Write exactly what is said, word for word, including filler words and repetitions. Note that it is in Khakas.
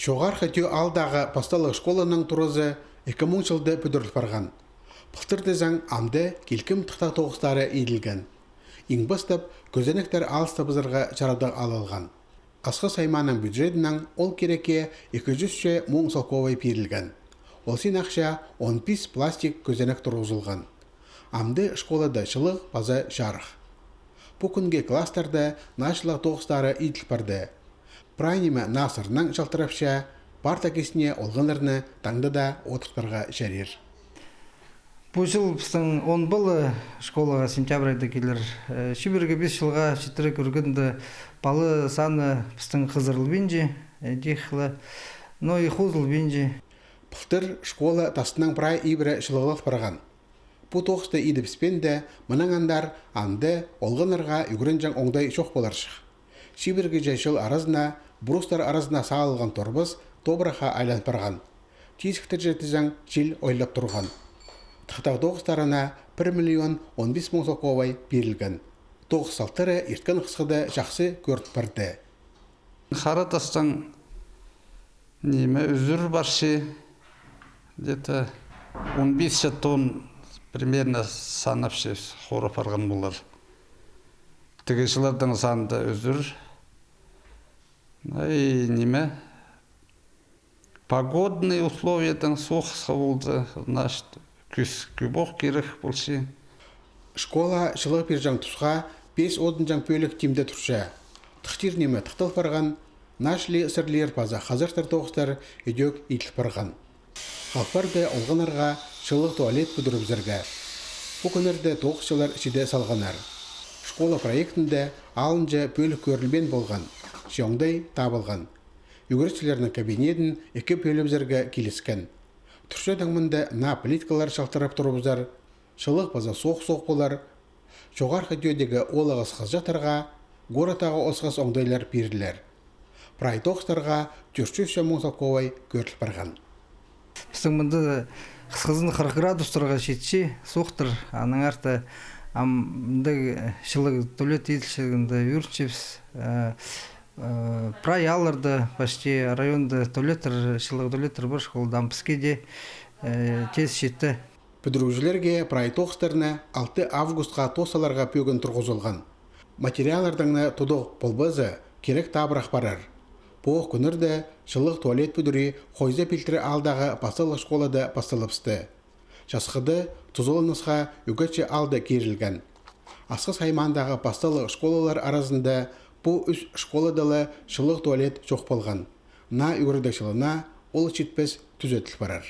Чоғархы Тӧӧ аалдағы пасталығ школаның туразы ікі муң чылда пӱдіріл парған. Пылтыр тізең, амды килкім тыхтағ тоғыстары иділген. Иң пастап кӧзенектер алыстабызарға чарадығ алылған. Асхыс аймааның бюджедінең ол кирекке ікі чӱс че муң салковай пирілген. Ол син ахча он пис пластик кӧзенек турғызылған. Амды школада чылығ паза чарых. Пу кӱнге класстарда наа чыллығ тоғыстары иділ парды. Прай ниме наа сырнаң чалтырапча, парта кистіне олғаннарны таңда даа одыртарға чарир. Пу чыл пістің он пала школаға сентябрь айда килер. Э, чибіргі пис чылға читіре кӧргенде, пала саны пістің хызырылбинча, э, тихла, но и хозылбинча. Пылтыр школа тастынаң прай ибіре чылығлал парған. Пу тоғысты идібіспеенде, мынаң андар анда олғаннарға ӱгренҷең оңдай чох поларҷых. Чибіргі че чыл аразына, брустар аразына салылған торбас тобырахха айлан парған. Тизіктер че тізең, чил ойлап турған. Тыхтағ тоғыстарына пір миллион он пис муң салковай пирілген. Тоғыс салтары ирткен хысхыда чахсы кӧріл парды. Хара тастаң ниме ӱзӱр парча, где-то он пис че тонн примерно санапча, хура парған полар. Тігі чыллардаң санда ӱзӱр. Ай, ниме, погодный условиядаң суғ хысха полды, значит, кӱс кӧбӧк кирек полча. Школа чылығ пирҷең тусха пес одынҷаң пӧлік тимде турча. Тыхтир ниме тыхтал парған, наа чыллығ сырлир паза хазартар тоғыстар ідӧк иділ парған. Халпарда олғаннарға чылығ туалет пӱдірібізерге. Пу кӱннерде тоғысчылар чиде салғаннар. Школа проектінде алынҷа пӧлік кӧрілбеен полған, че оңдай табылған. Ӱгретчілернің кабинедін ікі пӧлібізерге киліскен. Турча таңмында наа плиткалар чалтырап турыбызар, чылығ паза суғ-суғ полар. Чоғархы Тӧӧдегі оолағас хызыҷахтарға городтағы осхас оңдайлар пирілер. Прай тоғыстарға тӧрт чӱс че муң салковай кӧріл парған. Пістің мында хысхызын хырых градустарға читче, суғ тыр, аның арты ам мында чылығ туалет иділчеткен, ӱгренчебіс. Э, э, прай аалларда, почти районда туалеттер, чылығ туалеттер пар, школада, ам піске дее, э, тез читті. Пӱдірігҷілерге прай тоғыстарны алты августха тоос саларға пӧгін турғызылған. Материаллардаң на тудығ полбаза, кирек табырах парар. Пу кӱннерде чылығ туалет пӱдірии Хойза Пилтірі аалдағы пасталығ школада пасталыбысты. Часхыда тузаланысха ӱгетчі аалда кирілген. Асхыс аймаандағы пасталығ школалар аразында пу ӱс школада ла чылығ туалет чох полған. Наа ӱгредіг чылына ол читпес тӱзеділ парар.